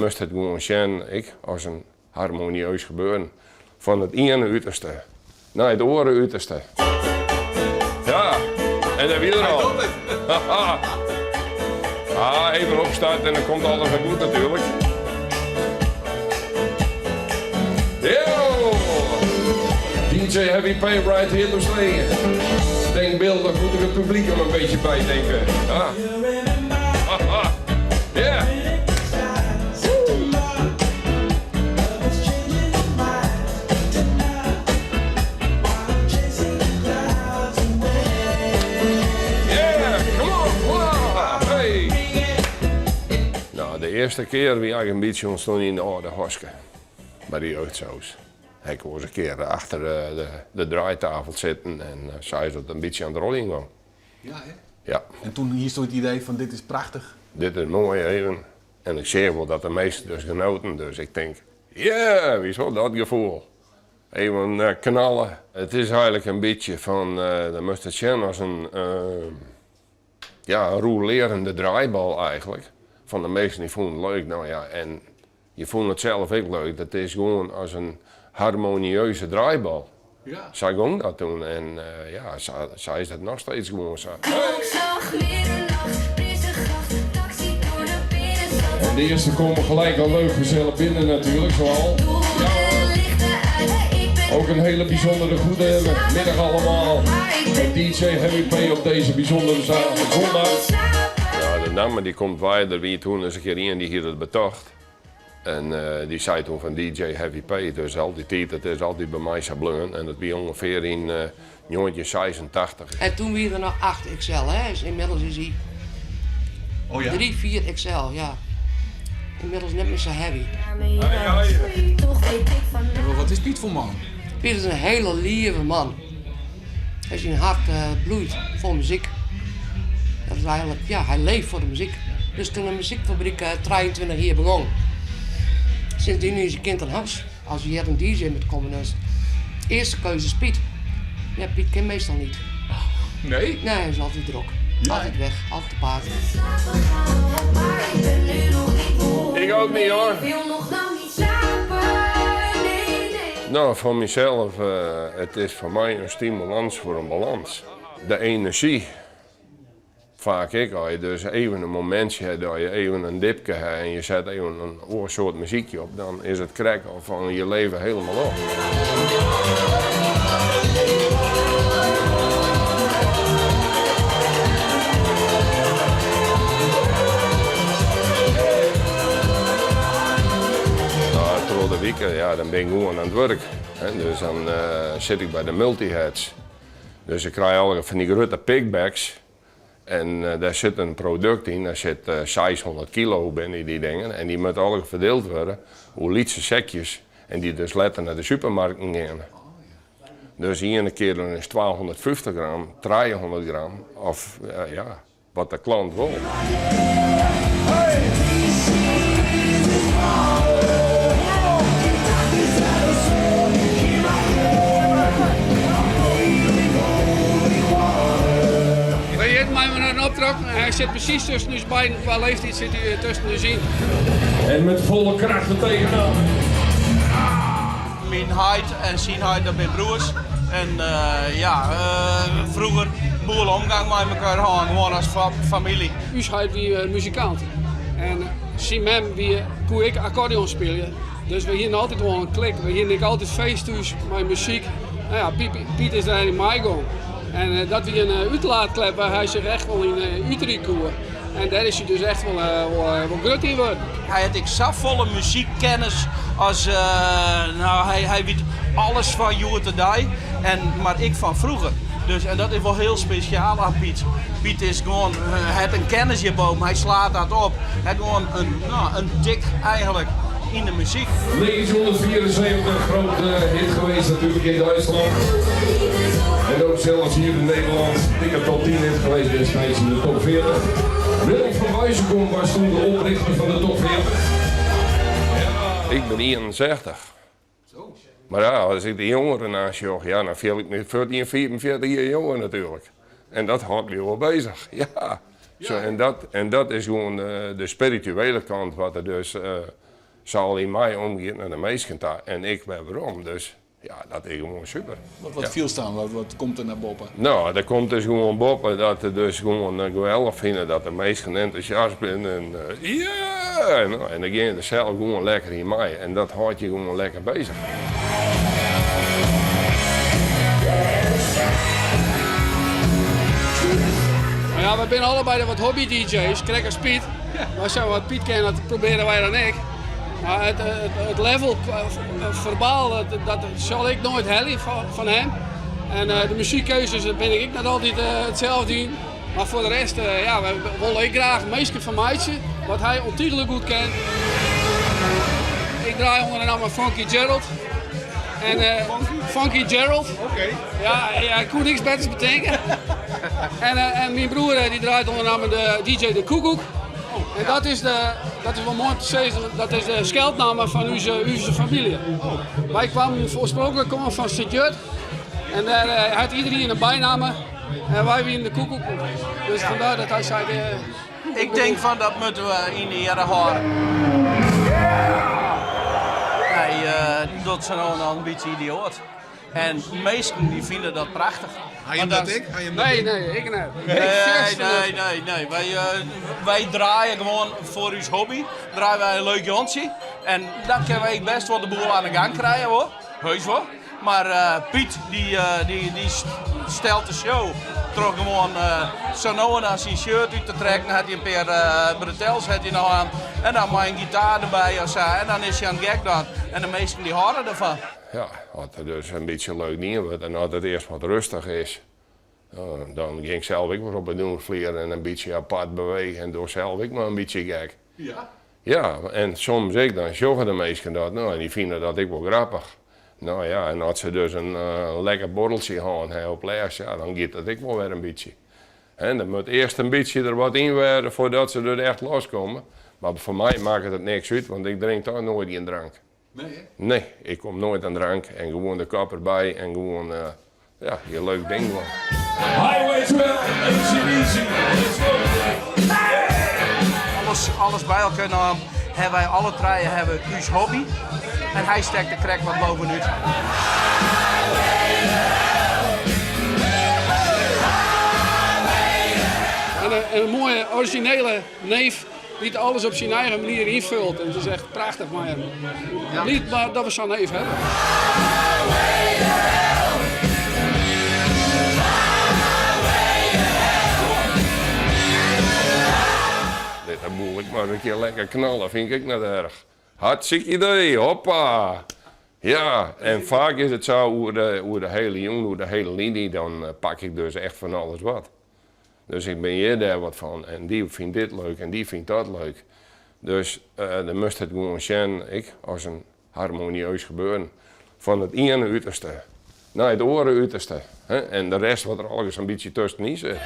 moast it gewoan sjen, ek as in harmonieus gebeuren. Fan it iene uterste nei it oare uterste. Ja, en dêr wie er al. Ah, even opstart en dan komt alles wer goed natuerlik. Yo! DJ Heavy P right here to stay. Denkbeeldig moet ik het publiek er een beetje bij denken. Ah. Yeah! Yeah, come on! Wow, hey! Nou, de earste kear wie eigentlik in bytsje ûntstien yn de âlde Hoske, by de jeugdsoos. Ik wol ris in kear achter de draaitafel sitten en sa is dat in bytsje oan it roljen gong. Ja, hè? Ja. En toen hiesto it idee fan dit is prachtich? Dit is moai even. En ik seach wol dat de meesten dus genoten, dus ik tink, yeah, wie wol dat gefoel. Even knalle. It is eigenlik in bytsje fan, dan moatst it sjen as in, ja, in rolerende draaibal eigenlik. Fan de meesten dy fûnen it leuk, no ja, en je fûnen it sels ek leuk. Dat is gewoan as in harmonieuze draaibal. Ja. Sa gong dat toen en ja, sa is dat noch steeds gewoan sa. En de eerste komen gelijk al leuk gezellig binnen natuurlijk, zoal. Ja hoor. Ook een hele bijzondere goede middag allemaal. Met DJ Heavy P op deze bijzondere zondag. Ja, de namme die komt wei, der wie toen ris in kear ien dy hie dat betocht. En dy sei toen fan DJ Heavy P, dus al dy tiid, dat is altyd by my sa bleaun. En dat wie ûngefear yn 1986. En toen wie er noch 8 XL, hè? Dus ynmiddels is hy Oh ja? 3, 4 XL, ja. Ynmiddels net mear sa heavy. En wat is Piet foar man? Piet is in hiele leave man. Hy syn hert bloeit foar muzyk. Dat is eigenlik, ja, hy leeft foar de muzyk. Dus toen de muzykfabryk 23 jier begûn, sindsdien is hy kind aan huis. As hjir in DJ moat komme, dan is de earste keuze is Piet. Ja, Piet kin meastal niet. Nee? Nee, hy is altyd drok. Altyd weg, altyd te paard. Ik ook niet hoor. No, foar mysels, it is foar my in stimulans foar in balans. De enerzjy, faak ek, as je dus even in momintsje ha dat je even in dipke ha en je set even in oar soart muzykje op, dan is it krekt of fan je leve hielendal op. Troch de wike, ja, dan bin ik gewoan oan it wurk. Dus dan sit ik by de multiheads. Dus ik krij allegear fan dy grutte pickbags. En dêr sit in produkt yn, dêr sit 600 kilo binne dy dingen en dy moatte allegear ferdield wurde oer lytse sekjes en dy't dus letter nei de supermarkten geane. Dus iene kear dan is 250 gram, 300 gram of ja, wat de klant wol. Wy mei him in optrokken. Hy sit presys tusken ús beiden. Kwa leeftiid sit hy tusken ús yn. En met volle kracht er tegenaan. Myn heit en syn heit, dat binne broers. En ja, froeger boel omgang mei mekoar hân, gewoan as famylje. Us heit wie muzikant en syn mem wie, koe ek akkordeon spylje. Dus we hienen altyd wol in klik. We hienen ek altyd feest thús mei muzyk. No ja, Piet is dêr yn meigong. En eh, dat wie in eh, útlaatklep wêr't hy sich echt wol yn eh, uterje koe. En dêr is hy dus echt wol, wol, wol grut yn wurden. Hy hat ek safolle muzykkennis as no, hy, hy wit alles fan hjoed-de-dei, en, mar ek fan froeger. Dus, en dat is wol hiel spesjaal oan Piet. Piet is gewoan, hat in kennis hjirboven, hy slaat dat op. Hy hat gewoan in, no, in tik eigenlik yn de muzyk. 1974, grote hit geweest natuurlijk in Duitsland. En ook zelfs hier in Nederland. Dikke top 10 hit geweest destijds in de top 40. Willem van Beusekom was toen de oprichter van de top 40. Ik bin 61. Mar ja, as ik de jongeren oansjoch, ja, dan fiel ik my 14, 45 jier jonger natuerlik. En dat hâldt my wol bezich, ja. Zo, en, dat, en dat is gewoan de, de spirituele kant wat der dus... sa al yn my omgiet nei de minsken ta en ik wer werom. Dus ja, dat is gewoan super. Wat fielst dan? Wat komt der nei boppe? No, der komt dus gewoan boppe dat se dus gewoan geweldich fine dat de minsken entûsjast binne en yeah! No, en dan gean je der sels gewoan lekker yn mei en dat hâldt je gewoan lekker bezich. No ja, wy binne allebeide wat hobby-DJ's, krekt as Piet. Mar sa wat Piet kin, dat probearje wy dan ek. Mar it level ferbaal, dat sil ik noait helje fan him. En de muzykkeuzes, dêr bin ik ek net altyd itselde yn. Mar foar de rest, ja, wy wolle ek graach minsken fermeitsje, wat hy ûntychlik goed kin. Ik draai ûnder de namme Funky Gerald. En, Funky Gerald. Oké. Ja, ja, ik koe niks betters betinke. En myn broer dy draait ûnder de namme de DJ de Koekoek. En dat is, de, dat is wol moai om te sizzen, dat is de skeldnamme fan ús famylje. Wy kwamen oarspronklik komme fan Sint-Jut. En dêr hat iderien in bynamme. En wy wienen de Koekoeken. Dus vandaar dat hy sei... Ik tink fan dat moatte we yn eare hâlde. Hy docht sa no en dan in bytsje idioat. En minsken dy fine dat prachtich. Ha jim dat ek? Ha jim dat Nee, ek? nee, ik net. Nee, nee, nee, nee. Wy draaie gewoan foar ús hobby. Draaie wy in leuk jantsje. En dan kinne wy ek bêst wol de boel oan de gang krije hoor. Heus wol. Mar Piet dy stelt de show troch gewoan sa no en dan syn shirt út te trekken. Hat hy in pear bretels hat hy noch oan. En dan mei in gitaar derby of sa. En dan is hy oan it gek dwaan. En de minsken dy hâlde derfan. Ja, as der dus in bytsje leuk dien wurdt en as it earst wat rêstich is, dan gean ik sels ek wer op 'e dûnsflier en in bytsje apart bewege en doch sels ek mar in bytsje gek. Ja? Ja, en soms ek, dan sjogge de minsken dat, no, en dy fine dat ek wol grappich. No ja, en as se dus in lekker borreltsje hân ha op lêst, ja, dan giet dat ek wol wer in bytsje. En dan moat earst in bytsje der wat yn wêze foardat se der echt loskomme. Mar foar my makket it niks út, want ik drink toch noait gjin drank. Nee, hè? Nee, ik kom noait oan drank en gewoan de kop derby en gewoan, ja, je leuk ding dwaan. Highway 12, ACDC, let's go! Alles, alles by elkoar naam hawwe wy alle trije hawwe ús hobby en hy stekt der krekt wat bovenút. En in moaie orizjinele neef dy't alles op syn eigen manier ynfult. En it is echt prachtich mei him. Bliid mar dat we sa'n neef hawwe. Lit de boel ek mar in kear lekker knalle, fyn ik ek net erch. Hartstikke idee, hoppa! Ja, en faak is it sa oer de hiele jûn, oer de hiele liny, dan pak ik dus echt fan alles wat. Dus ik bin hjir dêr wat fan en dy fynt dit leuk en dy fynt dat leuk. Dus dan moatst it gewoan sjen ek as in harmonieus gebeuren. Fan it iene uterste nei it oare uterste. En de rest wat der allegear sa'n bytsje tuskenyn sit.